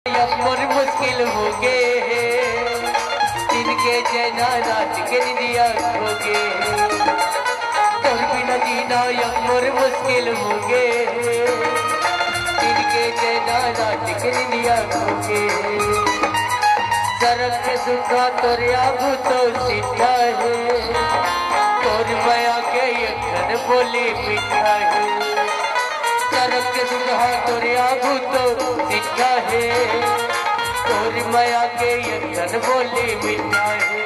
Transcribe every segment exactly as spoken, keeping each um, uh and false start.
अब मोर मुश्किल होगे हे, दिन के चैना रात के निंदिया होगे हे। तोर बिना जीना अब मोर मुश्किल होगे हे, दिन के चैना रात के निंदिया होगे हे। सरग के सुख तोरे आगू तो सीधा हे, तोर मया के एक ठन बोली मीठा हे। सरग के सुख तोरे आगू तो सीधा हे, तोर मया के एक ठन बोली मीठा हे।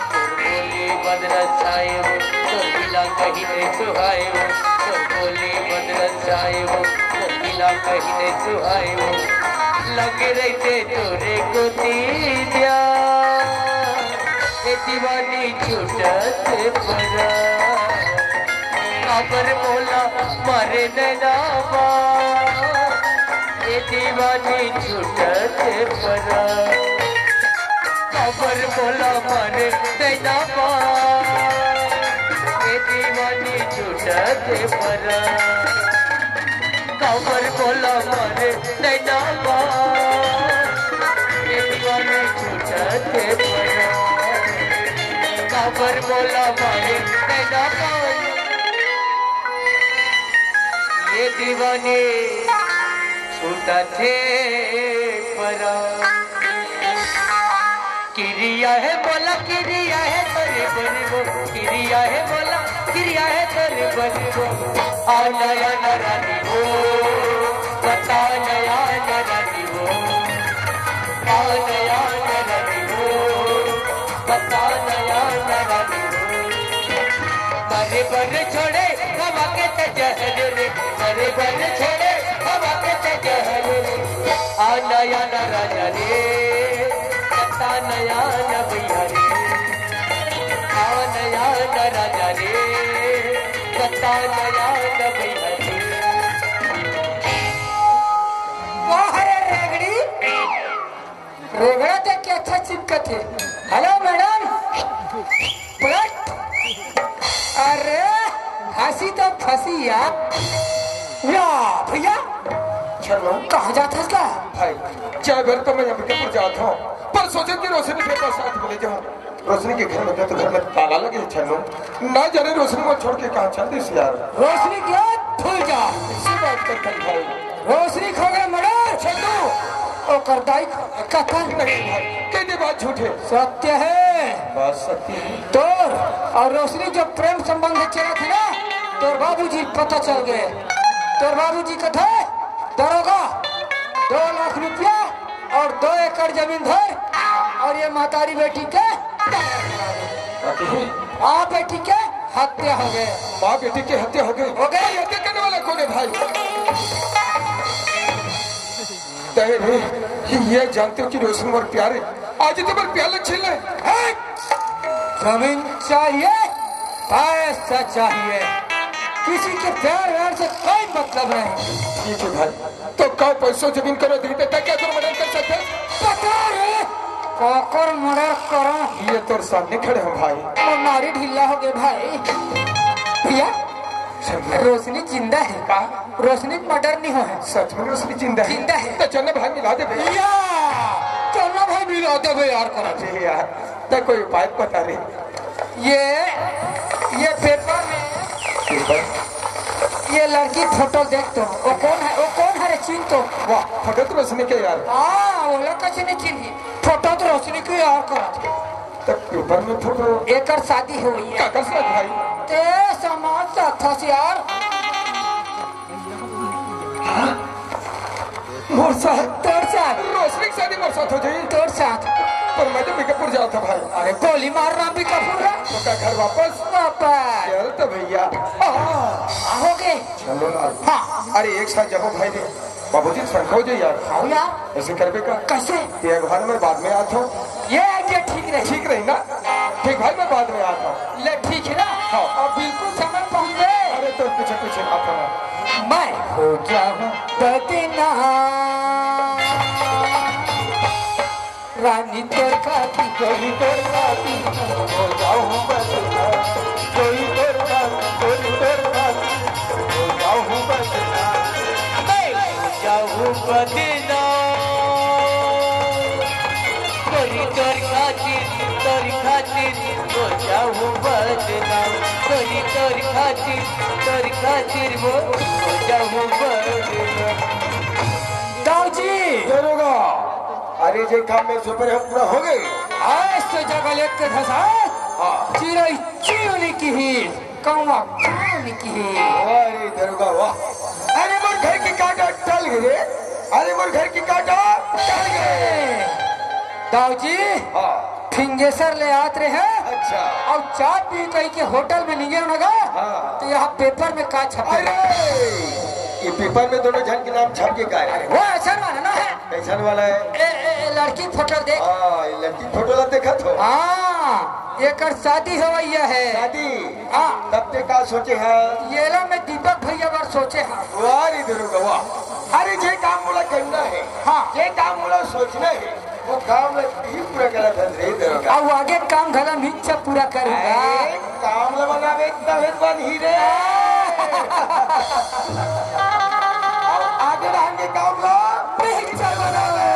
तोर बोली बन रसाए वो, तोर बिना कहीं नहीं सुहाए वो। तोर बोली बन रसाए वो, तोर बिना कहीं नहीं सुहाए वो। लगे रहिते तोरे गोती दिया, ए दीवानी छूटत परा। काबर मोला मारे नैना बा, ए दीवानी छूटत परा। काबर मोला मारे नैना बा, ए दीवानी छूटत परा। काबर मोला मारे नैना बा, ए दीवानी छूटत परा। काबर मोला मारे नैना बा, ए दीवानी छूटत परा। किरिया हे मोला, किरिया हे तोरे बनिबो, किरिया हे मोला, किरिया हे तोरे बनिबो। आ नया नरानी हो, बता नया नरानी हो, आ नया नरानी हो, बता नया नरानी हो। बने बन छोड़े हवा के ते जहर रे, बने बन छोड़े हवा के ते जहर रे। आ नया नरानी रे, कत्ता नया नवैया रे। आ नया नरानी रे, कत्ता नया नवैया रे। वाह रे रेगड़ी, रेगड़ा देख के अच्छा चिपकत हे। हेलो मैडम, पलट। अरे, हंसी तो फंसी यार। या भैया, चलो। कहाँ जात हस का? भाई, चाय भर तो मैं अंबिकापुर जात हूँ, पर सोचे कि रोशनी के पास साथ में ले जाऊँ। रोशनी के घर में तो घर में ताला लगे हे छन्नू, ना जाने रोशनी को छोड़ के कहाँ चल दिस यार। रोशनी क्या भूल जा। इसी बात कर भाई। रोशनी खो गए मर्डर। छन्नू, ओकर दाई कथा। नहीं भाई, कहते बात झूठे। सत्य हे। बात सत्य हे। तोर और रोशनी जो प्रेम संबंध चला था ना, तोर बाबूजी पता चल गए। तोर बाबूजी कथे, दरोगा, दो लाख रुपया और दो एकड़ जमीन धर और ये महतारी बेटी के, माँ बेटी के हत्या हो गए। माँ बेटी के हत्या हो गए। हो गए। ये हत्या करने वाला कौन है भाई? तय रे, ये जानते हो कि रोशन और प्यारे आज तो प्याला छिल रहे। जमीन चाहिए, पैसा चाहिए, किसी के प्यार व्यार से कोई मतलब नहीं। ठीक है भाई, तो कहो पैसो जमीन करो, देखते तक क्या तुम मर्डर कर सकते? पता रे, काकर मर्डर करो। ये तोर सामने खड़े हम भाई। वो नारी ढीला हो गए भाई। भैया, रोशनी जिंदा है। का? रोशनी मर्डर नहीं हो है। सच में रोशनी जिंदा है? जिंदा है। तो चलना भाई मिला दे भैया। या, चलना भाई मिला दे भैया यार, करा। जी यार, तो कोई उपाय बता रहे। ये, ये पेपर में पेपर? ये लड़की फोटो देख तो, वो कौन है, वो कौन है रे, चिन्ह तो। वाह, फोटो तो रोशनी के यार। हाँ, वो लोग कैसे नहीं चिन्ह? फोटो तो रोशनी के यार करा। तो पेपर में फोटो। एकर शादी हुई है। काकर साथ भाई? ते समाज से अच्छा से यार। मोर साथ? तोर साथ। रोशनी के शादी मोर साथ हो जाई। तोर साथ। पर मैं तो अंबिकापुर जात हूँ भाई। अरे गोली मार रहा अंबिकापुर रे। तो का घर वापस? वापस। चल तो भैया। आ। आ, हो गए। चलो ना। हाँ। अरे एक साथ जाओ भाई रे। बाबूजी शंका हो जाई यार। हाँ यार। ऐसे करबे का? कैसे? ये अखबार में बाद में आता हूँ। ये आइडिया ठीक रही। ठीक रही ना? ठीक भाई, मैं बाद में आता हूँ। ले ठीक है ना? हाँ। अब बिल्कुल समय पहुँच गए। अरे तो पीछे पीछे आता हूँ। मैं हो जाऊँ बदनाम। रानी तोर खाती, गोरी तोर खाती, हो जाऊँ बदनाम। गोरी तोर खाती, गोरी तोर खाती, हो जाऊँ बदनाम। मैं हो जाऊँ बदनाम। खातिर, तोर खातिर हो जाहूँ बदनाम। तोरी तोर खातिर, तोर खातिर वो हो जाहूँ बदनाम। दाऊ जी। दरोगा, अरे जे काम में सुपर है पूरा हो गए। आज तो जगह लेके धसा। हाँ। चिरई चिरौनी की ही। कौवा कौन की? अरे दरोगा वाह। अरे मोर घर की काटा टल गई रे। अरे मोर घर की काटा टल गई। दाऊ जी। हाँ। फिंगेसर ले आत रहे हैं। अच्छा। और चाय पी कही के होटल में नहीं गए ना गा। हाँ। तो यहाँ पेपर में का छपे? अरे ये पेपर में दोनों जन के नाम छप के का रे? वो ऐसा वाला ना है। कैसन वाला है? ए, ए, ए, लड़की फोटो देख। हाँ, ये लड़की फोटो ला देखा तो। हाँ, एकर शादी होवैया है। शादी? हाँ। तब ते का सोचे है? ये ला मैं दीपक भैया बर सोचे है। वाह रे दरोगा वाह। अरे जे काम मोला करना है, हाँ। जे काम मोला सोचना है, वो काम ला ही पूरा करत है रे दरोगा। अब आगे काम घला नीचे पूरा करूंगा। अरे काम ला बनावे तभे बनही रे। अब आगे रहन के काम ला पिक्चर बनावे।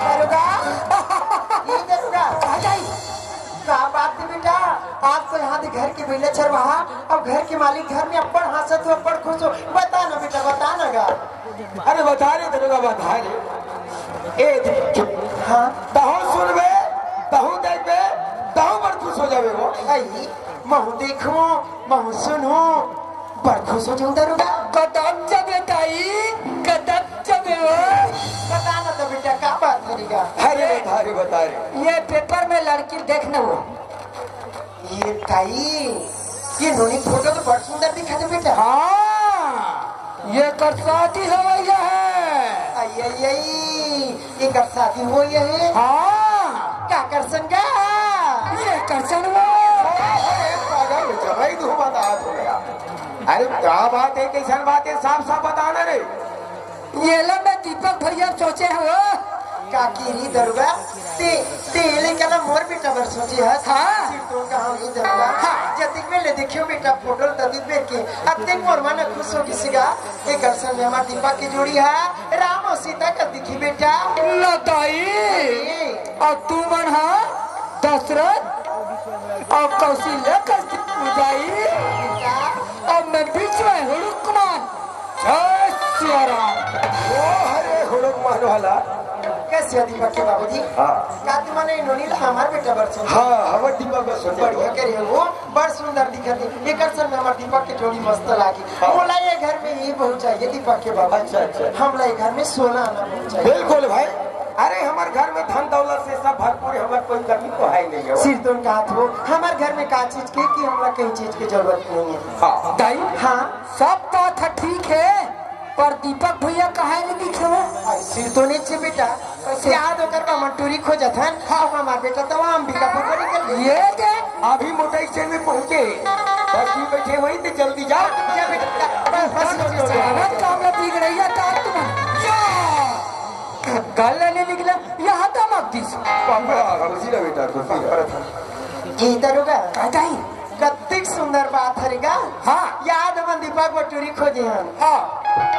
दरोगा, ये दरोगा। आ जाई। का बात है बेटा? आज तो यहाँ के घर के बिल्ले चरवाहा, अब घर के मालिक घर में अब्बड़ हंसत हो, अब्बड़ खुश हो। बता ना बेटा, बता ना गा। अरे बता रे दरोगा, बता रे। ए, चुप। हाँ। तहूँ सुनबे, तहूँ देखबे, तहूँ बड़ खुश हो जाबे वो। आई, महूँ देखूँ, महूँ सुनूँ, बड़ खुश हो जाऊँ दरोगा। कदम जबे ताई, कदम जबे हो। बता ना तो बेटा, का बात करेगा? अरे बता रे, बता रे। ये पेपर में लड़की देखना हो। ये ताई, ये नोनी फोटो तो बड़ सुंदर दिखा दे बेटा। हाँ, ये कर शादी होवैया है। आई, आई, आई, ये कर शादी होवैया है। हाँ। का कर संगा? ये कर संगवा। अरे पागल, जवाई धुआं बता हो गया। अरे का बात है, कैसन बात है, साफ साफ बताना रे। ये ला मैं दीपक भैया सोचे हूँ। काकी री दरुआ, ते, ते ले कला मोर बेटा बर सोचे हस। हाँ। सिर तो कहाँ री दरुआ? हाँ। जतिक में ले देखियो बेटा फोटो ततिक बेर के, अतिक मोर मन खुश हो किसी का। एक अरसन में हमार दीपक की जोड़ी है, राम और सीता का दिखी बेटा। लताई, ए। और तू मन हा दशरथ और कौशल्या का दिखी जाई। बेटा। अब मैं बीच में हुड़कमान। जय सिया राम। ओ हरे हुड़कमान वाला। कैसे है दीपक के बाबूजी? हाँ। का तुमने नोनी ला हमार बेटा बर सोचे? हाँ, हमार दीपक बर सोचे। बढ़िया करे हो, बड़ सुंदर दिखत है। एकर संग हमार दीपक के जोड़ी मस्त लागी। हाँ। मोला ये घर में ये बहू चाहिए दीपक के बाबू। अच्छा, अच्छा। हमला ये घर में सोना आना बहू चाहिए। बिल्कुल भाई। अरे हमार घर में धन दौलत से सब भरपूर है, हमार कोई कमी तो है नहीं है। सिरतोन कहा थो, हमार घर में का चीज के कि हमरा कहीं चीज की जरूरत नहीं है। हाँ। दाई? हाँ। सब बात है, ठीक है, पर दीपक भैया कहाँ नहीं दिखे हो? आई सिरतोन नीचे बेटा। कैसे? याद होकर का मंटूरी खोजत हन। हाँ। हमार बेटा तो हम भी का पकड़ के ये दे। अभी मोटर स्टैंड में पहुंचे, बस में बैठे वही तो जल्दी जाओ। जा बेटा, बस, बस, बस, बस, बस। सारा काम में बिगड़ैया था तुम। या! गल नहीं निकला, यहाँ तो मत दिस। पापा, खुशी रह बेटा, खुशी रह। ए दरोगा। का दाई? कत्तिक सुंदर बात हरे गा। हाँ। याद हमन दीपक बटुरी खोजे हन। हाँ।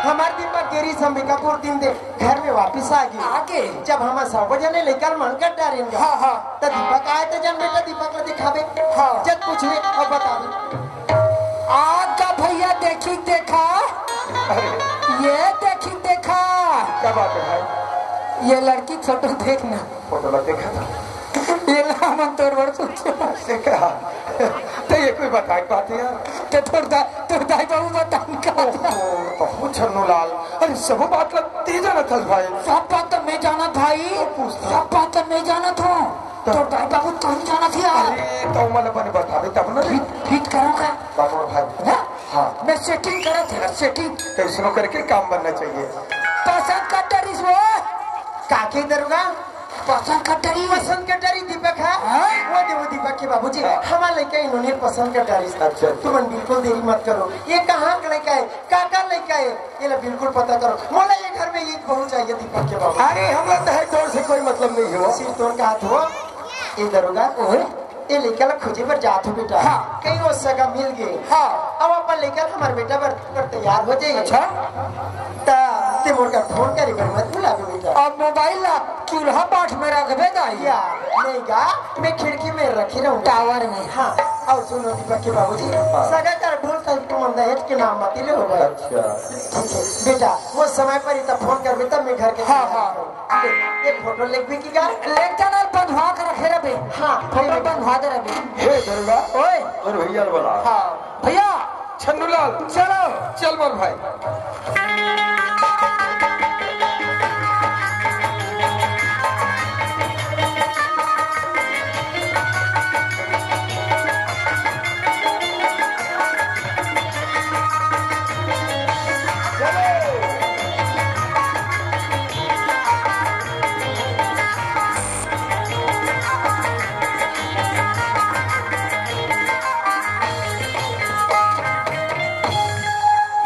हमार दीपक गेरी संबिकापुर दिन दे घर में वापिस आ गए। आ गए। जब हम सब जने लेकर मन कर डारेन गा। हाँ, हाँ। तो दीपक आए तो जन बेटा दीपक को दिखावे। हाँ। जब पूछे और बतावे। आगा भैया देखी देखा। अरे। ये देखी देखा। क्या बात है भाई? ये लड़की फोटो देखना। फोटो ला देखा था। ये ला मन तोर बड़ सोचे। से कहा? तो ये कोई बताई बात है यार? तो तोर दा-, तोर दाई बाबू बतान का? ओहो, बहुत छन्नू लाल। अरे सब बात ला ते जानत हस भाई। सब बात तो मैं जानत भाई। तो पूछ। सब बात तो मैं जानत हूँ। तो तोर दाई बाबू तो ही जानत है यार। अरे तो मतलब बने बतावे तब ना रे। फिट, फिट करो का? बाबू भाई। ना? हाँ। मैं सेटिंग करत है, सेटिंग। कैसनो करके काम बनना चाहिए। पसंद कर डरिस वो। काके दरुआ? पसंद कर डरी। पसंद कर डरी दीपक है? हाँ? वो दे वो दीपक के बाबूजी, हाँ। हमार लइका इन्होंने पसंद कर डरी। अच्छा, अच्छा। तुमन बिल्कुल देरी मत करो। ये कहाँ का लइका है? काका लइका है? ये ला बिल्कुल पता करो। मोला ये घर में ये बहू चाहिए दीपक के बाबू। अरे, हमरा तो है तोर से कोई मतलब नहीं है वो। सिरतोन कहा थो, ये दरोगा, ओए, ये लइका ला खोजे बर जात हो बेटा। हाँ। कहीं वो सगा मिल गए। हाँ। अब अपन लइका ला हमार बेटा बर, बर तैयार हो जाए। अच्छा। ता ते मोर का फोन करे बर मत भुलावे बेटा। अब मोबाइल ला चूल्हा पाठ में रखबे दाई। या, नहीं गा, मैं खिड़की में रखी रहूँ। टावर में। हाँ, और सुनो दीपक के बाबूजी, हाँ। सगा कर भूल सही तुम दहेज के नाम मत ले हो गए। अच्छा। ठीक है, बेटा, वो समय पर ही तब फोन करबे, तब मैं घर के हाँ, बाहर हाँ। आऊँ। ले, एक फोटो लिख भी की गा? ले जाना, बंधवा के रखे रहे। हाँ, फोटो ठीक है। बंधवा दे रहे। हे दरोगा, ओए। और भैया वाला। हाँ। भैया, छन्नूलाल, चलो। चल मोर भाई।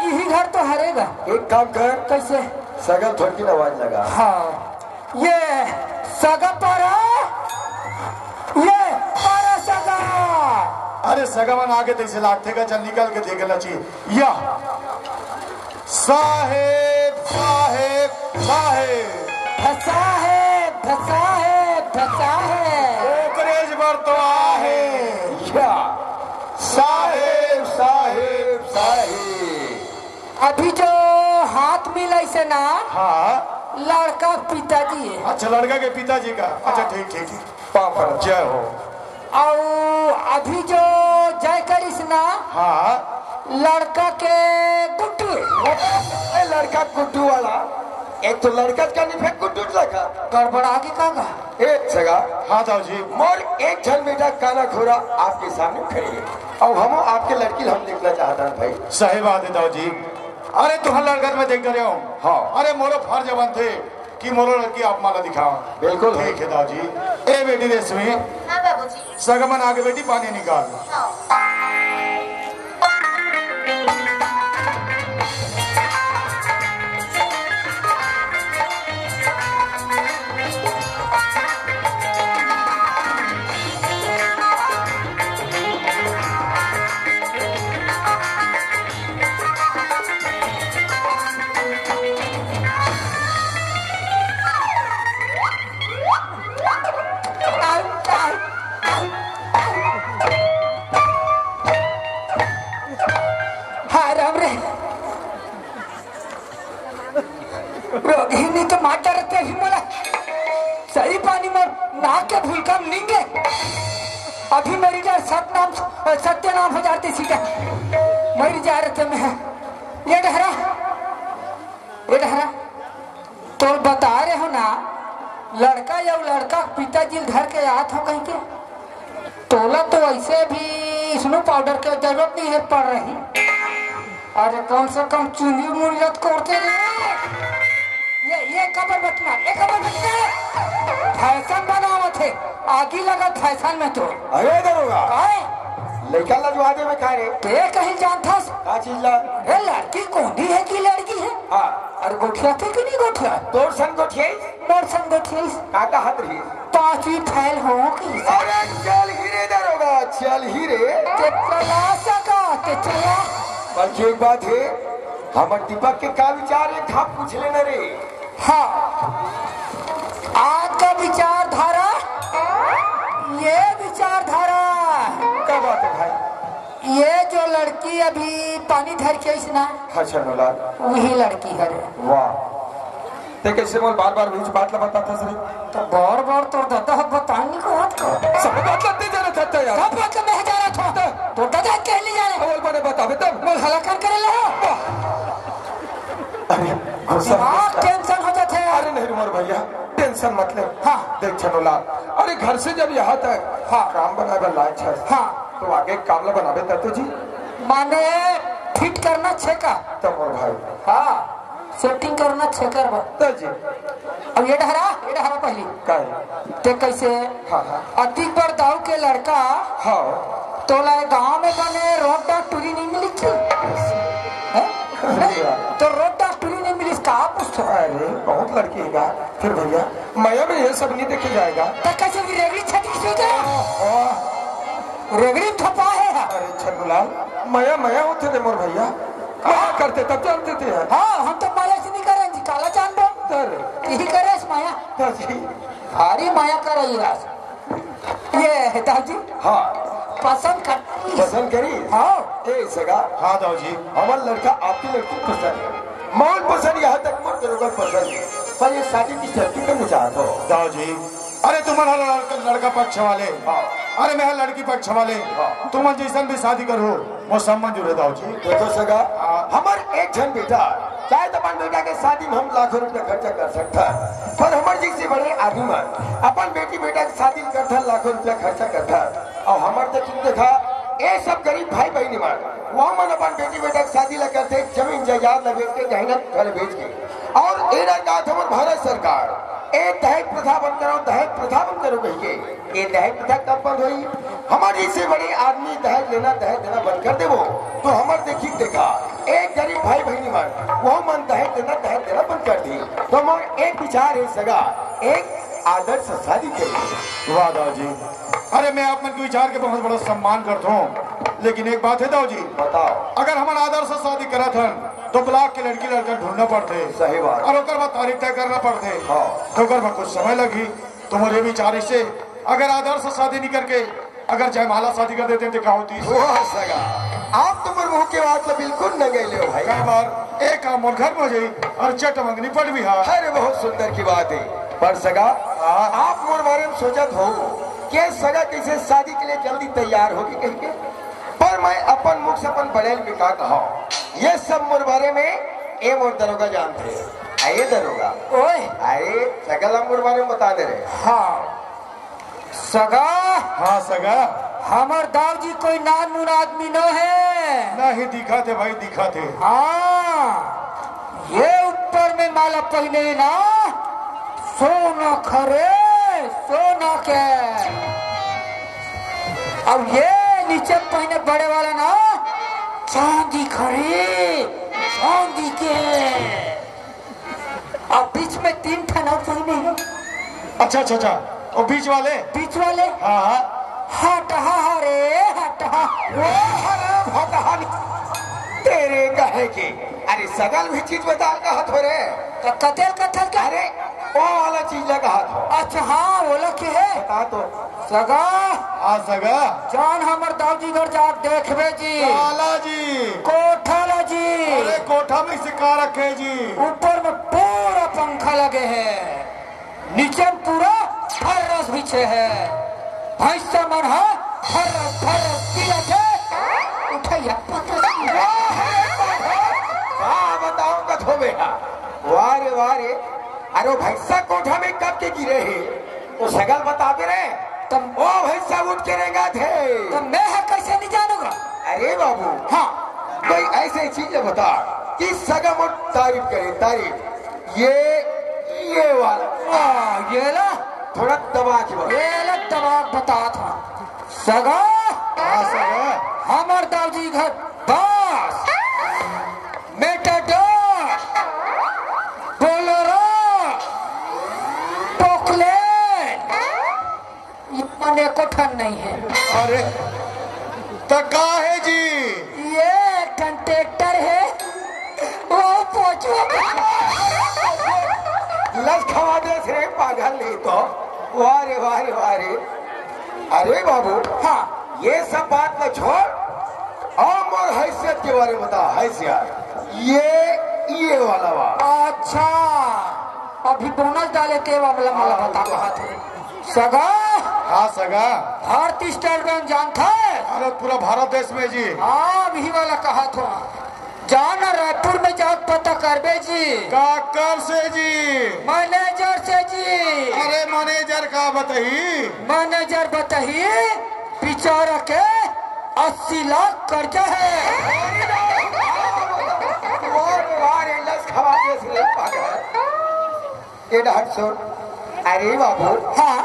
इही घर तो हरे गा। एक काम कर, कैसे? सगल थोड़की आवाज लगा। हाँ, ये सगा पारा, ये पारा सगा। अरे सगा मन आगे तैसे लागथे का, चल निकल के देख लेना चाहिए। या साहेब, साहेब, साहेब। धसा है, धसा है, धसा है। ओकरेज बर तो आहे। या। साहेब, साहेब, साहेब। अभी जो हाथ मिलाइसे ना, हाँ। लड़का के पिताजी है। अच्छा, लड़का के पिताजी का। अच्छा, हाँ। ठीक, ठीक, ठीक। पाँव पड़त, जय हो। अउ अभी जो जय करिस ना, हाँ। लड़का के गुड्डू। ए, लड़का गुड्डू वाला, एक तो लड़का का नहीं फेंक गुड्डू लगा। गड़बड़ा के का गा? ए, सगा। हाँ, दाऊ जी। मोर एक झन बेटा काना खोरा आपके सामने खड़े हे। अउ हम आपके लड़की ला हम देखना चाहत हन भाई। सही बात है, दाऊ जी। अरे, तुहर लड़का में देख डरे हो। हाँ। अरे, मोरो फर्ज बनथे कि मोरो लड़की आप मन ला दिखाओ। बिल्कुल। ठीक है, दाऊ जी। ए, बेटी रेशमी। हाँ, बाबूजी। सगा मन आगे बेटी पानी निकाल। हाँ। हाय राम रे, रोगहिनी तो माता रहते ही मोला सही पानी में नाक के भूलका निंगे। अभी मरी जा, सतनाम, सत्यनाम हो जाते सीधा। मरी जा रहते में ये डहरा, ये डहरा। तो बता रहे हो ना, लड़का या लड़का के पिताजी ल धर के आत हो कहीं के। तोला तो ऐसे भी स्नो पाउडर के जरूरत नहीं है पड़ रही। अरे कम से कम चुंदी मुड़ी ल तो कोड़ते रे। ये, ये कबर बचना, ये कबर बचना। फैशन बनावत है, आगी लगा फैशन में तो। अरे दरोगा, काय? लइका लजवा दे में का रे? ते कहीं जानथस? का चीज ला? अरे लड़की कोंदी है कि लड़की है? हाँ। अरे गोठियाथे कि नहीं गोठिया? तोर सन गोठियाइस? मोर सन गोठियाइस। का कहत रही? पांचवी फेल हो कि? अरे चल ही रे दरोगा, चल ही रे। ते चला सका, ते चला। पर एक बात है, हमर दीपक के का विचार है, घाप पूछ लेना रे। हाँ, आज का विचारधारा, ये विचारधारा। क्या बात है भाई? ये जो लड़की अभी पानी धर के आइस ना, हाँ, छन्नूलाल। वही लड़की हरे। वाह, ते कैसे बोल, बार बार बीच बात ला बताथस रे? तो बार बार तोर दादा ह बतानी को बात कर। सब बात ला ते जानत हस यार। सब बात ला मैं जानत हूँ। तो तोर दादा कह ली जाने। बोल बने बताबे तब। बोल हलाकान करे ले हो। वाह। अरे, गुस्सा दिमाग मत कर। टेंशन हो जाते हैं। अरे नहीं रे मोर भैया, टेंशन मत ले। हाँ। देख छन्नूलाल, अरे घर से जब यहाँ तक हाँ। काम बनाए बर लाए छस, हाँ। तो आगे काम ला बनाबे तब तो जी। माने फिट करना छे का? तब मोर भाई। हाँ, सेटिंग करना छे कर बा। तब जी। अब ये डहरा, ये डहरा पहली। का है? ते कैसे? हाँ, हाँ। अतिक बर दाऊ के लड़का हाँ। तोला ए गांव में बने रोड डॉक्टरी नहीं मिली थी? हैं? अरे यार। तो रोड डॉक्टरी नहीं मिली, इसका आप पूछो। अरे, बहुत लड़की है यार। फिर भैया, मया में ये सब नहीं देखे जाएगा। तो कैसे भी रेगड़ी छटकी से हो जाए? ओह। रेगड़ी थपा है यार। अरे छन्नूलाल, मया, मया होते थे मोर भैया। मया करते तब जानते थे यार। हाँ, हम तो मया से नहीं करें जी, काला जान दो। सर। यही करे दाऊ जी। भारी मया करई रस। ये दाऊ जी। हाँ। पसंद कर। पसंद करी? हाँ। ए सगा। हाँ दाऊ जी। हमर लड़का आपके लड़की पसंद है। मोर पसंद यहाँ तक मोर दरोगा पसंद है, पर ये शादी की शर्त करना चाहता हूँ। दाऊ जी, अरे तुमन ह लड़का, लड़का पक्ष वाले। हाँ। अरे मैं ह लड़की पक्ष वाले। हाँ। तुमन जैसन भी शादी करो, मोर सब मंजूर है दाऊ जी। देखो सगा, हाँ। हमर एक झन बेटा, चाहे तो अपन बेटा के शादी में हम लाखों रुपया खर्चा कर सकता है, पर हमर जैसे बड़े आदमी मन अपन बेटी बेटा के शादी करथन, लाखों रुपया खर्चा करथन, और हमर देखी देखा, ए सब गरीब भाई बहनी मन, वो मन अपन बेटी बेटा के शादी ला करथे, जमीन जायदाद ला बेच के, गहना घर बेच के। और एला का हमर भारत सरकार, ए दहेज प्रथा बंद करो, दहेज प्रथा बंद करो कहिके। ए दहेज प्रथा कब बंद होई? हमर जैसे बड़े आदमी दहेज लेना, दहेज देना बंद कर देबो, तो हमर देखी देखा, एक गरीब भाई बहनी मन, वो मन दहेज देना, दहेज देना बंद कर दी। तो मोर एक विचार है सगा, एक आदर्श शादी करी। वाह दाऊ जी, अरे मैं आप मन के विचार के बहुत बड़ा सम्मान करता हूँ, लेकिन एक बात है दाऊ जी। बताओ। अगर हमन आदर्श शादी करत हन, तो ब्लॉक के लड़की लड़का ढूंढना पड़थे। सही बात। और ओकर बाद तारीख तय करना पड़थे। हाँ। तो ओकर बाद कुछ समय लगही। तो मोर ये विचार इसे, अगर आदर्श शादी नहीं करके अगर जयमाला शादी कर देते तो का होती? वाह सगा, आप तो मोर मुंह के बात ला बिल्कुल नंगई ले हो भाई। का बार एक काम मोर घर में हो जाई और चट मंगनी पड़ भी हा। अरे बहुत सुंदर की बात है। पर सगा, हाँ। आप मोर बारे में सोचत हो कि सगा कैसे शादी के लिए जल्दी तैयार होगी कहिके, पर मैं अपन मुख से अपन बड़ेल में का कहा, ये सब मोर बारे में ए मोर दरोगा जानथे। आ ये दरोगा, ओए। अरे सगा ला मोर बारे में बता दे रे। हाँ। सगा। हाँ सगा। हमर दाऊ जी कोई नानमुन आदमी न हे। नहीं, दिखत हे भाई, दिखत हे। हाँ, ये ऊपर में माला पहिने ना, सोना खरे, सोना के। अब ये नीचे पहिने बड़े वाला ना, चांदी खरे, चांदी के। अब बीच में तीन ठन अउ पहिने हे। अच्छा, अच्छा, अच्छा, वो बीच वाले? बीच वाले? हाँ, हाँ। हटहा रे, हटहा। वो हरे भटहा। तेरे कहे के, अरे सगल भी चीज बता कहत हो रे। तो कतेल कथल का? अरे, वो वाला चीज ला कहत हो। अच्छा, हाँ, वो ला के हे? बता तो। सगा। हाँ, सगा। जान हमर दाऊ जी घर जाके देखबे जी। काला जी। कोठा ला जी। अरे, कोठा में से का रखे जी? ऊपर में पूरा पंखा लगे हे, नीचे में पूरा फर्रस बिछे हे। भैंसा मन ह फर्रस, फर्रस पीवत हे। उठैया, पतरस। वाह रे बाबा, का बताओ कथो बेटा। वाह रे, वाह रे। अरे, वो भैंसा कोठा में कब के गिरे हे? वो सगल बताबे रे। तब ओ भैंसा उठ के रेंगत हे। तब मैं ह कैसे नहीं जानूंगा? अरे बाबू, हाँ। कोई ऐसे चीज बता कि सगा मोर तारीफ करे, तारीफ। ये, ये वाला। आ, ये ला। थोड़ा दबा के बता। ये ला दबा के बतात हँव। सगा। हाँ, सगा। हमर दाऊ जी घर बस। मेटाडोर, बोलेरो, पोकलेन, ये मन एको ठन नहीं हे। अरे, त का हे जी? ये एक ठन ट्रैक्टर हे, वो पोछुआ। लस खवा देस रे पागल, नहीं तो। वाह रे, वाह रे, वाह रे। अरे बाबू, हाँ। ये सब बात ला छोड़, अउ मोर हैसियत के बारे में बता, हैसियत। ये, ये वाला बा। अच्छा, अभी बोनस डाले ते वाला मोला हाँ, बता हाँ। कहा थे। सगा। हाँ, सगा। भारत स्टेट बैंक जानता है? अरे, पूरा भारत देश में जी। हाँ, अभी वाला कहा था। जाना रायपुर में जाके पता करबे जी। काकर से जी? मैनेजर से जी। अरे मैनेजर का बताही? मैनेजर बताही, बेचारा के अस्सी लाख कर्जा हे। वाह रे वाह रे, लस खवा देस रे पागल। ए डहर सुन, अरे बाबू, हाँ।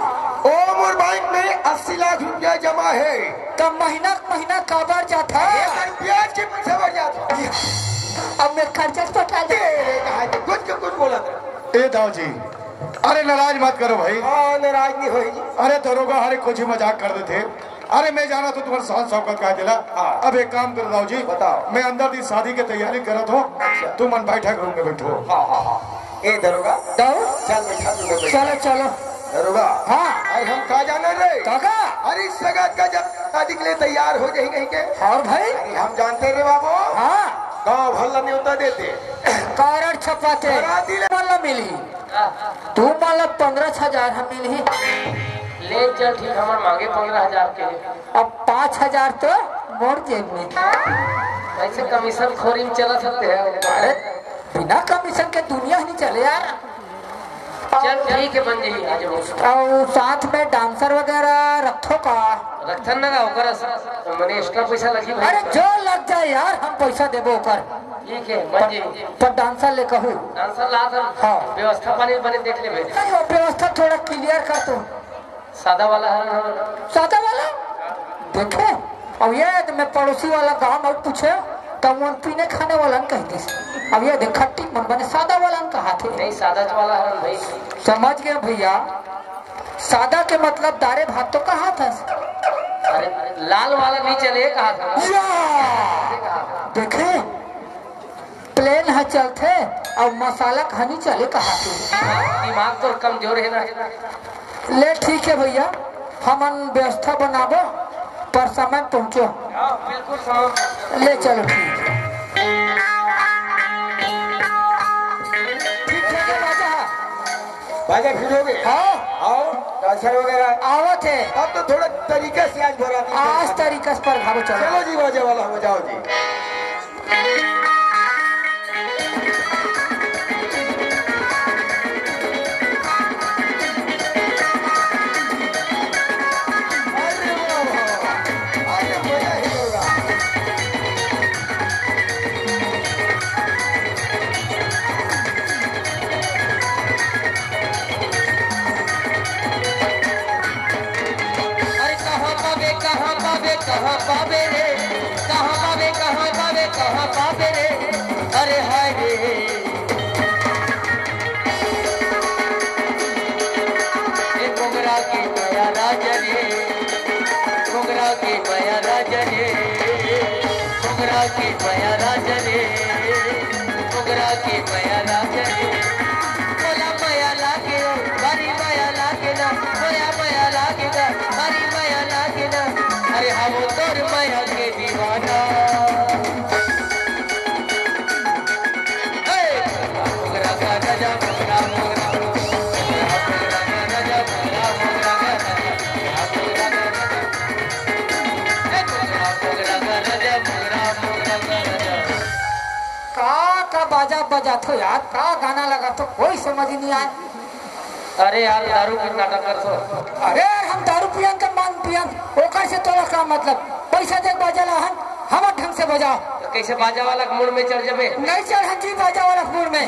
ओ मोर बैंक में अस्सी लाख रुपया जमा हे। त महीना महीना काबर जाथा? ए, एकर ब्याज के पइसा बढ़ जात हे। अब मैं खर्चा पटा ले। तेरे कहा थे, कुछ के कुछ बोलत रहे। ए दाऊ जी, अरे नाराज मत करो भाई। हाँ, नाराज नहीं होई। अरे दरोगा हरे कुछ ही मजाक कर देथे। अरे मैं जानत हँव तुम्हर शान शौकत का हे तेला। हाँ। अब एक काम करो दाऊ जी, बताओ। मैं अंदर दी शादी के तैयारी करत हँव। अच्छा। तुमन बैठक रूम में बैठो। हाँ, हाँ, हाँ। ए दरोगा, दऊ? चल बैठा तू, बैठा। चलो, चलो। दरोगा, हाँ। अरे हम का जाना रे? काका? अरे सगात का जा-, शादी के लिए तैयार हो जाही कहीं के। और भाई? अरे हम जानते रे बाबू। हाँ। गाँव भर ला न्योता देते। कारड छपाते। बराती ले मन ला मिली। तू मन ला पंद्रह हजार हम मिली। ले चल ठीक, हमर मांगे पंद्रह हजार के। अब पाँच हजार तो मोर जेब में। ऐसे कमीशन खोरी में चला सकते हैं। अरे बिना कमीशन के दुनिया नहीं चले यार। चल ठीक है, बन जाही, आ जाओ। और साथ में डांसर वगैरह रखो का? रखथन ना का, ओकर स-, मने एक्स्ट्रा पैसा लगी भाई। अरे जो लग जाए यार, हम पैसा देबो ओकर। ठीक है, बन जाही। पर डांसर ले कहू। डांसर ला था। हाँ। व्यवस्था पानी बने देख लेबे। नहीं, वो व्यवस्था थोड़ा क्लियर कर तू। सादा वाला हरन हम। सादा वाला? देखे, अब ये तो मैं पड़ोसी वाला गांव में पूछे, तो वो पीने खाने वाला न कह दिस। अब ये देख, खट्टी मन बने सादा वाला न कहा थे। नहीं, सादा वाला हरन भाई। समझ गए भैया, सादा के मतलब दारे भात तो कहा था। अरे, लाल वाला नहीं चले, कहा था। या! देखे, प्लेन ह चलथे अउ मसाला घनी चले कहा तू। दिमाग तो कमजोर है ना। ले ठीक है भैया, हमन व्यवस्था बनाबो, पर समय पहुँचो। हाँ, बिल्कुल समय। ले चलो ठीक है। ठीक है, बाजा। बाजा फिर हो गए? हाँ। और डांसर वगैरह? आवत है। अब तो थोड़ा तरीका से आज बराती आज तरीका से पर घाबो चलो। चलो जी, बाजा वाला हो जाओ जी। अरे कहाँ पावे, कहाँ पावे, कहाँ पावे रे? कहाँ पावे, कहाँ पावे, कहाँ पावे रे? अरे हाय रे। ए मोगरा के मया राजा रे, मोगरा के मया राजा रे, मोगरा के मया राजा रे। मोगरा के मया राजा रे, मोला मया लागे ओ, भारी मया लागे ना, मोला मया लागे ना, भारी मया लागे ना। अरे हवो तोर मया के दीवाना। हे! मोगरा का राजा, मोगरा, मोगरा, मोगरा, मोगरा का राजा, मोगरा, मोगरा का राजा, मोगरा, मोगरा का राजा। हे! मोगरा, मोगरा का राजा, मोगरा, मोगरा का राजा। का, का बाजा बजाथो यार, का गाना लगाथो, कोई समझ ही नहीं आए। अरे यार, दारू पी के नाटक करथो। अरे यार, हम दारू पियन त मन पियन, ओकर से तोला का मतलब? पैसा दे के बाजा लाहन, हमर ढंग से बजाओ। तो कैसे बाजा वाला के मूड में चढ़ जबे? नहीं चढ़न जी बाजा वाला के मूड में,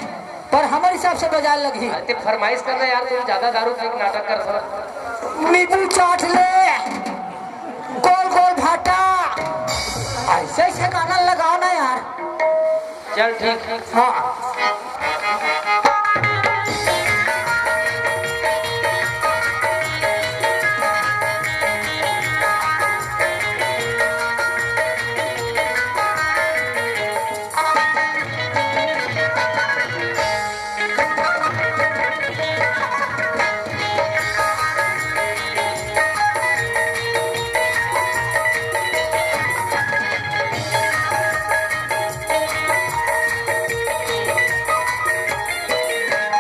पर हमर हिसाब से बजाए लगही। अरे ते फरमाइश करना यार, तुम ज्यादा दारू पी के नाटक करथो। नींबू चाट ले, गोल गोल भाटा, ऐसे ऐसे गाना लगाओ ना यार। चल ठीक। हाँ।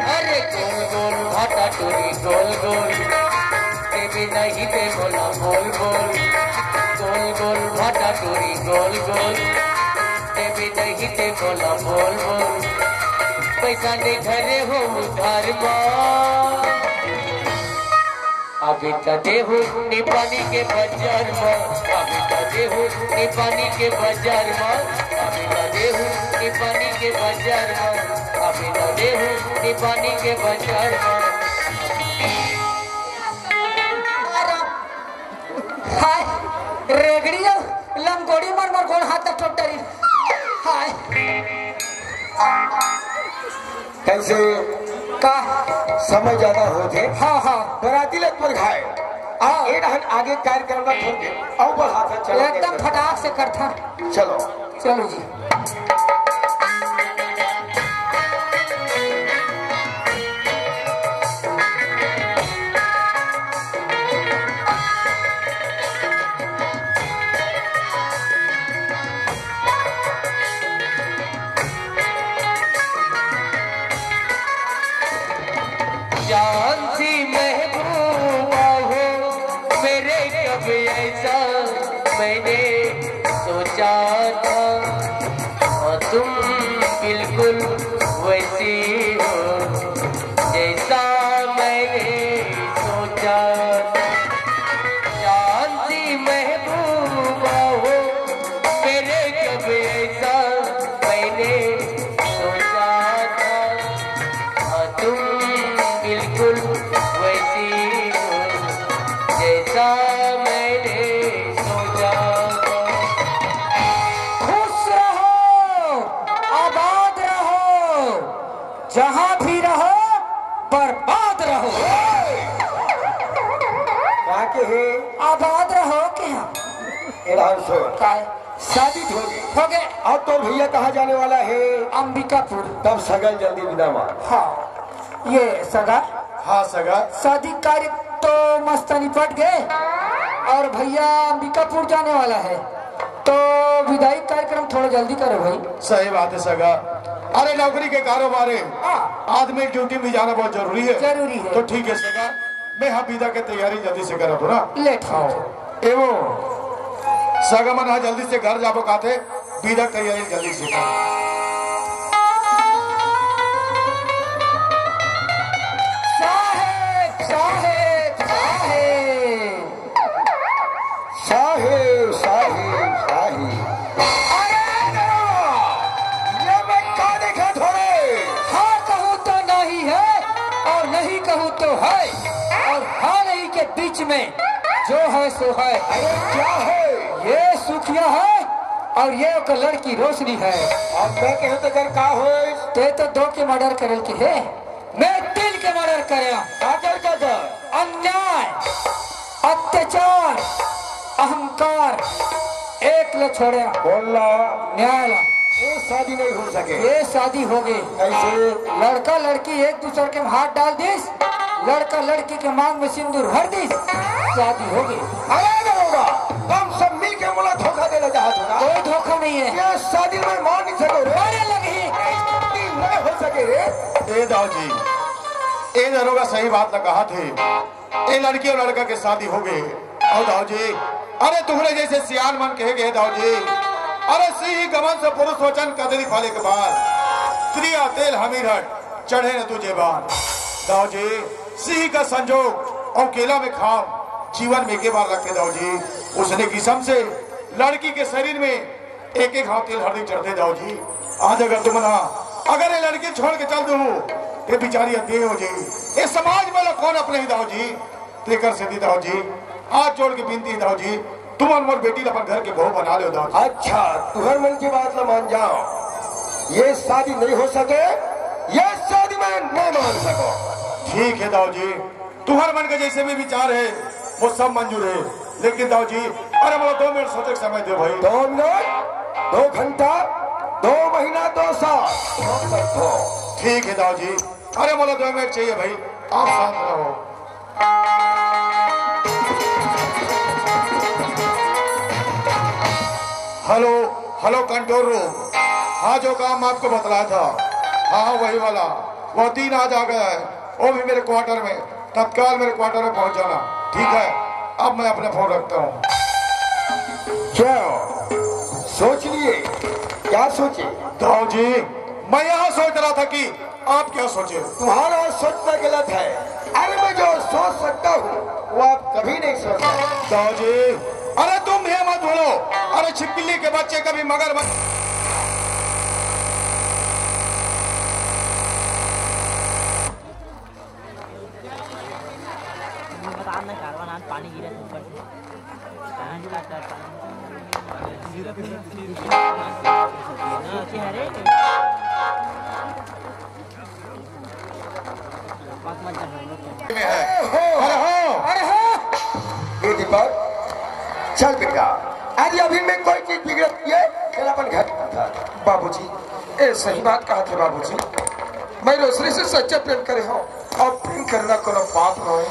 अरे गोल गोल भाटा टूरी गोल गोल, देबे नहीं दे बोला बोल बोल। गोल गोल भाटा टूरी गोल गोल, देबे नहीं दे बोला बोल बोल। पैसा नहीं धरे हो उधार मा, अभी त देहू नी पानी के बाजार मा, अभी त देहू नी पानी के बाजार मा, अभी त देहू नी पानी के बाजार मा, अभी त देहू नी पानी के बाजार मा। हाय, रेगड़िया लंगोड़ी मन मोर गोड़ हाथ टोट डरी। हाय। कैसे का? समय ज्यादा होथे। हाँ, हाँ। बराती लग पर घाय। हाँ। ए रहन आगे कार्यक्रम ला थोड़ के अउ बढ़ाथा चलो। एकदम फटाक से करथा। चलो। चलो जी। चांद सी महबूबा हो मेरे, कब ऐसा मैंने सोचा था। और तुम बिल्कुल वैसी हो जैसा मैंने सोचा था। चांद सी महबूबा हो मेरे, कब ऐसा मैंने सोचा था। हाँ, तुम बिल्कुल वैसी हो जैसा मैंने सोचा था। खुश रहो, आबाद रहो, जहाँ भी रहो, बर्बाद रहो। का के हे? आबाद रहो क्या? एलान सुन। काय? शादी हो गई। हो गए। अब तो भैया कहाँ जाने वाला है? अंबिकापुर। तब सगल जल्दी विदा मार। हाँ, ये सगा। हाँ सगा। शादी कार्य तो मस्त निपट गए और भैया अंबिकापुर जाने वाला है, तो विदाई कार्यक्रम थोड़ा जल्दी करो भाई। सही बात है सगा। अरे नौकरी के कारोबार है, हाँ। आदमी ड्यूटी में जाना बहुत जरूरी है। जरूरी है। तो ठीक है सगा, मैं हाँ विदा के तैयारी जल्दी से करा दो ना। लेट आओ। एवो सगा मन हा जल्दी से घर जाबो काथे, विदा के तैयारी जल्दी से कर। साहेब, साहेब, साहेब। साहेब, साहेब, साहेब। अरे दरोगा, ये मैं का देखा थोड़े? हाँ कहूँ तो नहीं है और नहीं कहूँ तो है, और हाँ नहीं के बीच में जो है सो है। अरे क्या है? ये सुखिया है और ये ओकर लड़की रोशनी है। अब मैं कहूँ तो कर का होइस? ते तो दो के मर्डर करल के है, मैं तीन के मर्डर करया। का कर का कर? अन्याय, अत्याचार, अहंकार, एक ल छोड़या। बोल ला। न्याय ला। ये शादी नहीं हो सके। ये शादी हो गई। कैसे? लड़का लड़की एक दूसर के में हाथ डाल दिस, लड़का लड़की के मांग में सिंदूर भर दिस, शादी हो गई। अरे दरोगा, तुम सब मिल के मोला धोखा देना चाहत हो ना? कोई धोखा नहीं है। ये शादी मैं मान नहीं सको रे। अरे लगी। ये शादी नहीं हो सके रे। ए दाऊ जी, ए दरोगा सही बात ल कहा थे। ए लड़की और लड़का के शादी हो गए। और दाऊ जी, अरे तुहरे जैसे सियान मन कहे गए दाऊ जी, अरे सिंह गमन से पुरुष वचन कदरी फले के बाद, स्त्री आ तेल हमीर हट चढ़े न तुझे बार। दाऊ जी, सिंह का संजोग और केला में खाम जीवन में के बार रखे दाऊ जी। उसने किस्म से लड़की के शरीर में एक एक हाथ तेल हरदी चढ़ते दाऊ जी। आज अगर तुम ना, अगर ये लड़की छोड़ के चल दू, ये बेचारी अधेड़ हो जाई, ये समाज में ला कौन अपने ही दाऊ जी। तेकर सेती दाऊ जी, हाथ जोड़ के विनती हे दाऊ जी, तुमन मोर बेटी ला अपन घर के बहू बना लेव दाऊ जी। अच्छा, तुहर मन की बात ला मान जाओ, ये शादी नहीं हो सके, ये शादी मैं नहीं मान सको। ठीक है दाऊ जी, तुहर मन के जैसे भी विचार है, वो सब मंजूर है, लेकिन दाऊ जी, अरे मोला दो मिनट सोचे के समय दे भाई। दो मिनट, दो घंटा, दो महीना, दो साल, हम तक हो। ठीक है दाऊ जी, अरे मोला दो मिनट चाहिए भाई, आप शांत रहो। Hello, hello control room. हाँ, जो काम मैं आपको बतलाया था, हाँ हाँ, वही वाला। वो तीन आज आ गया है, वो भी मेरे क्वार्टर में। तत्काल मेरे क्वार्टर में पहुंच जाना। ठीक है, अब मैं अपना फोन रखता हूँ। क्या सोच लिए? क्या सोचे? दाऊ जी, मैं यहाँ सोच रहा था कि आप क्या सोचे? तुम्हारा सोचना गलत है। अरे, मैं जो सोच सकता हूँ, वो आप कभी नहीं सोच सकते। दाऊ जी, अरे तुम भी मत बोलो। अरे छिपकली के बच्चे कभी मगरमच्छ बता ना, कारवां आज पानी गिरा था ऊपर से। कहाँ से आता है पानी? नीचे है रे। अरे हो! अरे हो! ये दीपक, चल बेटा, अरे अभी में कोई चीज बिगड़त है, चल अपन घर। बाबूजी, ए सही बात कहा थे बाबूजी, मैं रोशनी से सच्चा प्रेम करे हूँ। अब प्रेम करना कोनो पाप नोहे।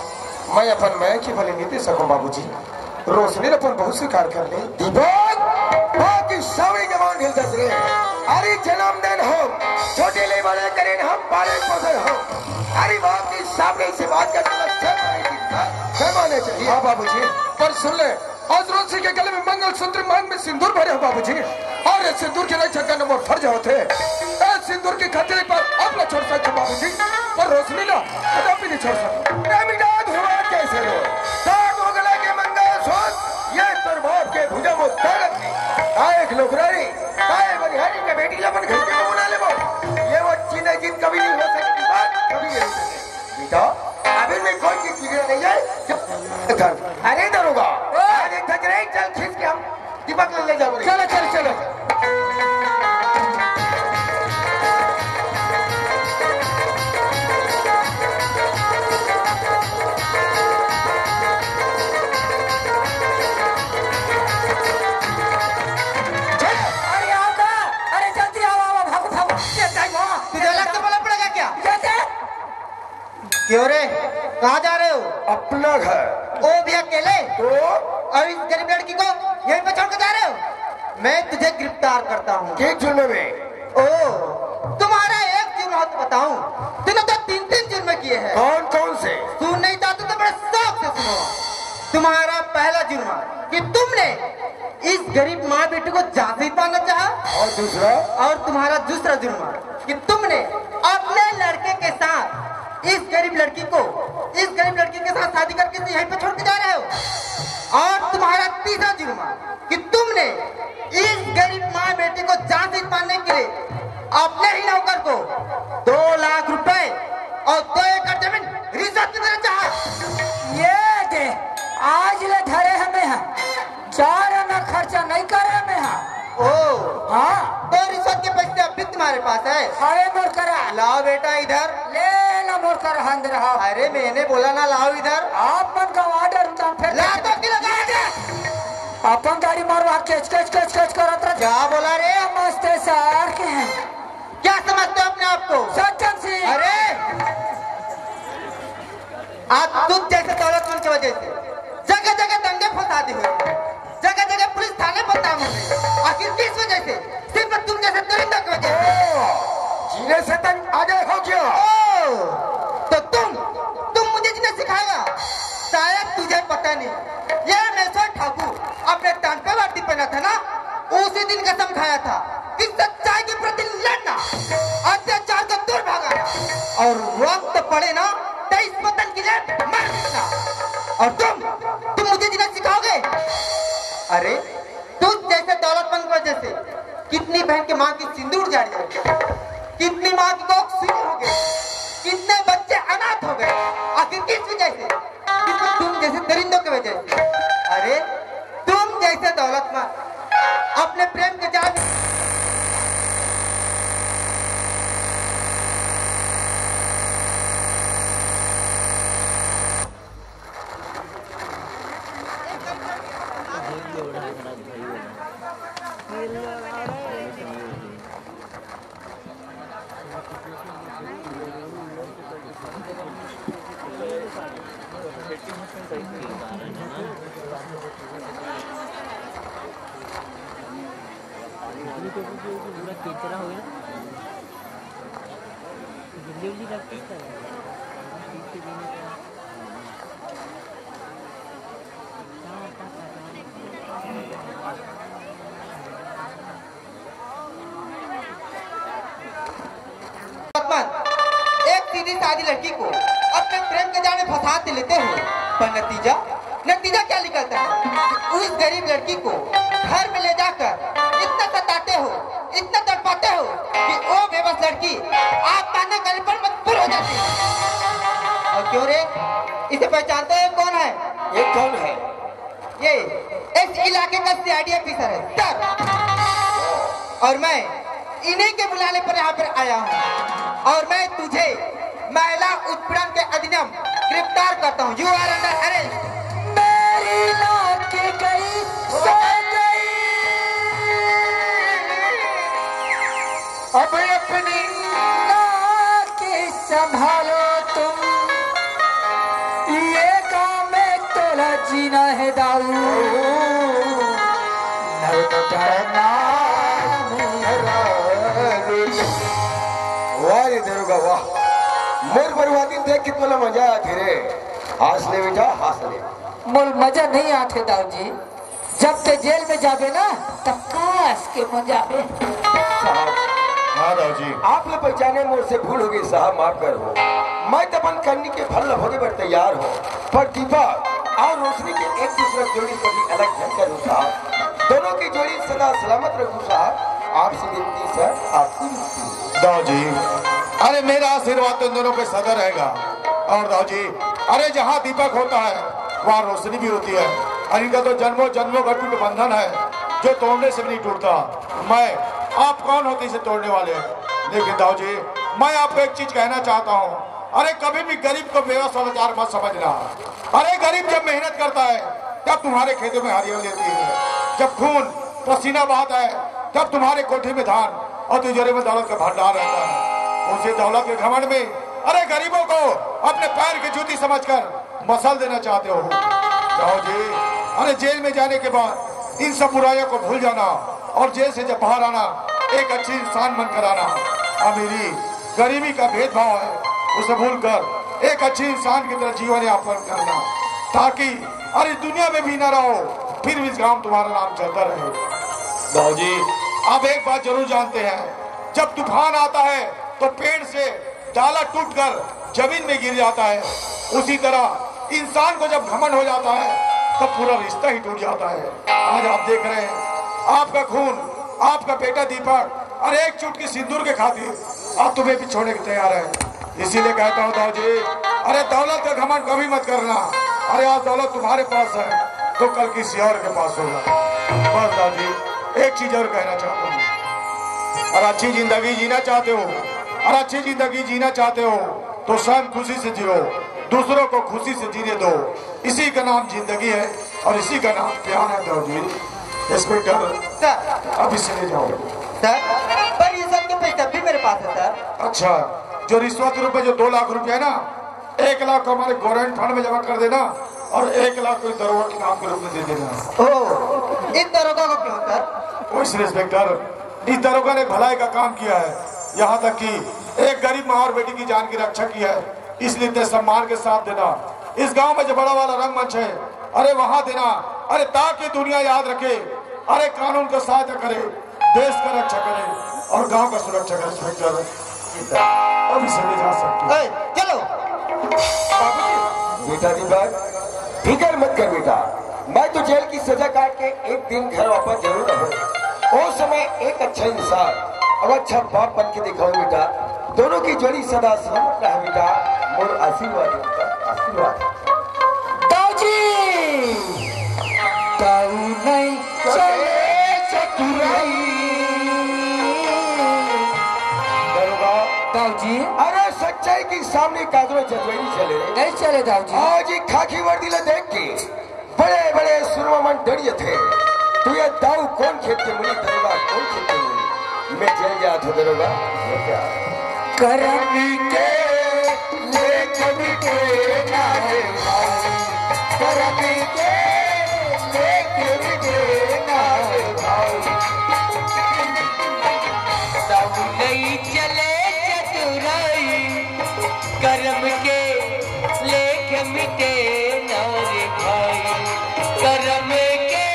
मैं अपन मया के बलि नहीं दे सकूं बाबूजी। रोशनी अपन बहुत स्वीकार कर ले। दीपक, बाप की सावरी जबान ढील दस रे। अरे जन्म देन हम, छोटे ले बड़े करेन हम, पाले पोसे हम। अरे बाप की सावरी बात करने में शर्म आने चाहिए। हाँ बाबूजी, पर सुन ले, आज रोशनी के गले में मंगलसूत्र, मांग में सिंदूर भरे हो बाबूजी। और ये सिंदूर के नहीं छक्का नंबर फर्ज होते। ए सिंदूर के खतरे पर अपना छोड़ सकते बाबूजी, पर रोशनी ना कदापि नहीं छोड़ सकते। बेटा, हुआ कैसे हो? सात हो गले के मंगलसूत्र, ये तोर बाप के भुजा में दौलत नहीं। काय एक लोकरानी, काय बनिहारी के बेटी ला अपन घर के बहू बना लेबो। ये वो चीजें जिन कभी नहीं हो सकती, बात कभी नहीं हो सकती। बेटा, अभी में कोई चीज बिगड़ नहीं है। चल, अरे दरोगा, आज एक खजरे चल खींच के हम दीपक ले जाओ रे। चलो, चलो, चलो। अरे आओ ना, अरे जल्दी आओ, आओ, भागो, भागो। ये टाइम हो। तुझे अलग से बोलना पड़ेगा क्या? कैसे? क्यों रे, कहाँ जा रहे हो? अपना घर। ओ भी अकेले? तो? और इस गरीब लड़की को यहीं पे छोड़ के जा रहे हो? मैं तुझे गिरफ्तार करता हूँ। किस जुर्म में? ओ, तुम्हारा एक जुर्म हो तो बताऊं, तूने तो तीन तीन जुर्म किए हैं। कौन कौन से? सुन नहीं चाहते तो बड़े शौक से सुनो। तुम्हारा पहला जुर्म कि तुमने इस गरीब माँ बेटी को जान से ही मारना चाहा। और दूसरा? और तुम्हारा दूसरा जुर्म कि तुमने अपने लड़के के साथ इस गरीब लड़की को, इस गरीब लड़की के साथ शादी करके इसे यहीं पे छोड़ के जा रहे हो। और तुम्हारा तीसरा जुर्म कि तुमने इस गरीब माँ बेटी को जान से मारने के लिए अपने ही नौकर को दो लाख रुपए और दो एकड़ जमीन रिश्वत की तरह चाहा। ये दे, आज ले धरे हमें हैं। चार आना खर्चा नहीं करे मैं, हाँ। ओ। हाँ। तो रिश्वत के पैसे अब भी तुम्हारे पास है? अरे मोर करा। लाओ बेटा इधर। ले ना मोर करा, हंद रहा। अरे मैंने बोला ना, लाओ इधर। आप मन का ऑर्डर उतार फिर ला तो की लगा दे। अपन गाड़ी मारवा केच केच केच केच करत रह। क्या बोला रे? मस्त है सर के। क्या समझते हो अपने आप को? सज्जन सिंह। अरे, आज तुझ जैसे दौलतमंद की वजह से जगह जगह दंगे फसाद हुए, जगह जगह पुलिस थाने बदनाम हो गए। आखिर किस वजह से? सिर्फ तुम जैसे दरिंदों की वजह से। ओ, जीने से तंग आ गए हो क्या? ओ, तो तुम, तुम मुझे जीना सिखाएगा? शायद तुझे पता नहीं, ये मेसो ठाकुर अपने तन पे वर्दी पहना था ना, उसी दिन कसम खाया था कि सच्चाई के प्रति लड़ना, अत्याचार को दूर भगाना, और वक्त पड़े ना तो इस वतन के लिए मर मिटना। और तुम, तुम मुझे जीना सिखाओगे? अरे, तुम जैसे दौलतमंद की वजह से कितनी बहन के माँ की सिंदूर जारी हो गई, कितनी माँ की कोख सूनी हो गई, कितने बच्चे अनाथ हो गए। आखिर किस वजह से? तुम जैसे दरिंदों की वजह से। अरे, तुम जैसे दौलतमंद अपने प्रेम के जाल पूरा केचरा हो गया। गिल्ली उल्ली रखती है। मत, एक सीधी सादी लड़की को अपने प्रेम के जाल में फंसा तो लेते हो, पर नतीजा, नतीजा क्या निकलता है? उस गरीब लड़की को घर में ले जाकर इतना सताते हो, इतना तड़पाते हो कि वो बेबस लड़की आत्महत्या करने पर मजबूर हो जाती है। और क्यों रे, इसे पहचानते हो, कौन है? ये कौन है? ये इस इलाके का सीआईडी ऑफिसर है सर, और मैं इन्हीं के बुलाने पर यहाँ पर आया हूँ। और मैं तुझे महिला उत्पीड़न के अधिनियम गिरफ्तार करता हूँ। You are under arrest। मेरी लाठी गई, सो गई। अब अपनी नाक संभालो तुम, ये काम में तोला जीना है दाऊ। नवतरा नाम मेरा। वाह रे दरोगा वाह। मोर बर्बादी देख के तोला मजा आथे रे। हंस ले बेटा, हंस ले। मोर मजा नहीं आथे दाऊ जी, जब ते जेल में जाबे ना, तब कास के मजा आबे। साहब, हाँ दाऊ जी। आप ले पहचाने मोर से भूल हो गई साहब, माफ कर हो। मैं तो अपन करनी के फल ल भोगे बर तैयार हो, पर दीपक और रोशनी के एक दूसरा जोड़ी कभी अलग न करूँ साहब। दोनों की जोड़ी सदा सलामत रखूँ साहब। आपसे विनती सर, आपसे विनती। दाऊ जी, अरे मेरा आशीर्वाद तो इन दोनों पे सदा रहेगा। और दाऊ जी, अरे जहाँ दीपक होता है, वहाँ रोशनी भी होती है। और इनका तो जन्मों जन्मों का टूट बंधन है, जो तोड़ने से भी नहीं टूटता। मैं, आप कौन होते इसे तोड़ने वाले? लेकिन दाऊ जी, मैं आपको एक चीज कहना चाहता हूँ, अरे कभी भी गरीब को बेवस और लाचार मत समझना। अरे गरीब जब मेहनत करता है, तब तुम्हारे खेतों में हरियाली रहती है। जब खून पसीना बहाता है, तब तुम्हारे कोठरी में धान और तिजोरी में दौलत का भंडार रहता है। उसी दौलत के घमंड में, अरे गरीबों को अपने पैर की जूती समझकर मसल देना चाहते हो। दाऊ जी, अरे जेल में जाने के बाद इन सब बुराइयों को भूल जाना और जेल से जब बाहर आना, एक अच्छे इंसान बनकर आना। अमीरी गरीबी का भेदभाव है, उसे भूलकर एक अच्छे इंसान की तरह जीवन यापन करना, ताकि और इस दुनिया में भी ना रहो, फिर भी इस गांव तुम्हारा नाम चलता रहे। दाऊ जी, आप एक बात जरूर जानते हैं, जब तूफान आता है तो पेड़ से डाला टूटकर जमीन में गिर जाता है, उसी तरह इंसान को जब घमंड हो जाता है, तब पूरा रिश्ता ही टूट जाता है। आज आप देख रहे हैं, आपका खून, आपका बेटा दीपक, और एक चुटकी सिंदूर के खातिर आप तुम्हें भी छोड़ने को तैयार है। इसीलिए कहता हूँ दाऊ जी, अरे दौलत का घमंड कभी मत करना। अरे आज दौलत तुम्हारे पास है, तो कल किसी और के पास होगा। बस दाऊ जी, एक चीज और कहना चाहता हूँ, और अच्छी जिंदगी जीना चाहते हो, और अच्छी जिंदगी जीना चाहते हो, तो स्वयं खुशी से जियो, दूसरों को खुशी से जीने दो। इसी का नाम जिंदगी है और इसी का नाम प्यार है दाऊ जी। Inspector, sir. अभी से ले जाओ। सर, पर ये सब तो पैसा भी मेरे पास है सर। अच्छा, जो रिश्वत के रूप में जो दो लाख रुपया है ना, एक लाख को हमारे गवर्नमेंट फंड में जमा कर देना और एक लाख को दरोगा के नाम के रूप में दे देना। ओ, इन दरोगा को क्यों सर? ओ इंस्पेक्टर, इस दरोगा ने भलाई का काम किया है, यहाँ तक कि एक गरीब माँ और बेटी की जान की रक्षा की है, इसलिए इतने सम्मान के साथ देना। इस गांव में जो बड़ा वाला रंगमंच है, अरे वहां देना, अरे ताकि दुनिया याद रखे, अरे कानून का सहायता करे, देश का रक्षा करे और गांव का सुरक्षा करे। इंस्पेक्टर, अभी से ले जा सकते हो। ए, चलो। बेटा दीपक, फिकर मत कर बेटा, मैं तो जेल की सजा काट के एक दिन घर वापस जरूर आऊँ। वो समय एक अच्छा इंसान और अच्छा बाप बन के दिखाऊँ बेटा। दोनों की जोड़ी सदा सलामत रहे बेटा। मोर आशीर्वाद है बेटा, आशीर्वाद। दाऊ जी, दाऊ नहीं चले चतुराई। दरोगा। दाऊ जी। अरे सच्चाई के सामने काकरो चतुराई नहीं चले। नहीं चले दाऊ जी। आज ही खाकी वर्दी ला देख के बड़े बड़े सुरमा मन डरिए थे। तो ये दाऊ कौन खेत के मुनी, दरोगा कौन खेत के मुनी? मैं जेल जात हूँ दरोगा, मैं जात हूँ। करम के लेख मिटे ना रे भाई, करम के लेख मिटे ना रे भाई। दाऊ नहीं चले चतुराई, करम के लेख मिटे ना रे भाई, करम के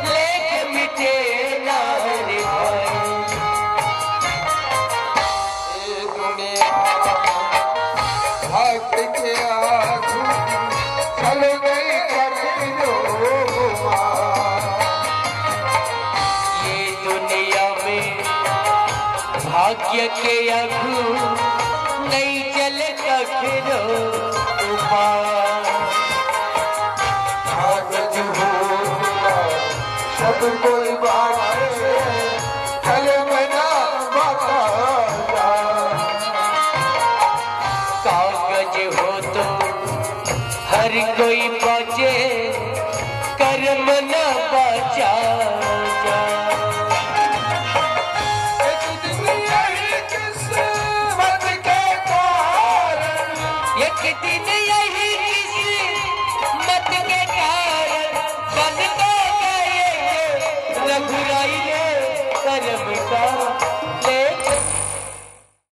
लेख मिटे ना रे भाई। ए दुनिया भाग के आजू चल गई कर लो। ये दुनिया में भाग्य के आगू नहीं चले कखनो उपाय। कागज हो ना सब कोई बाटे, कलम ना बता। कागज हो तो हर कोई बाँचे, करम न बाँचा जा। एक दिन यही किस्मत के कारण, एक दिन यही किस्मत के कारण बन तो गए रघुराई रे करम का।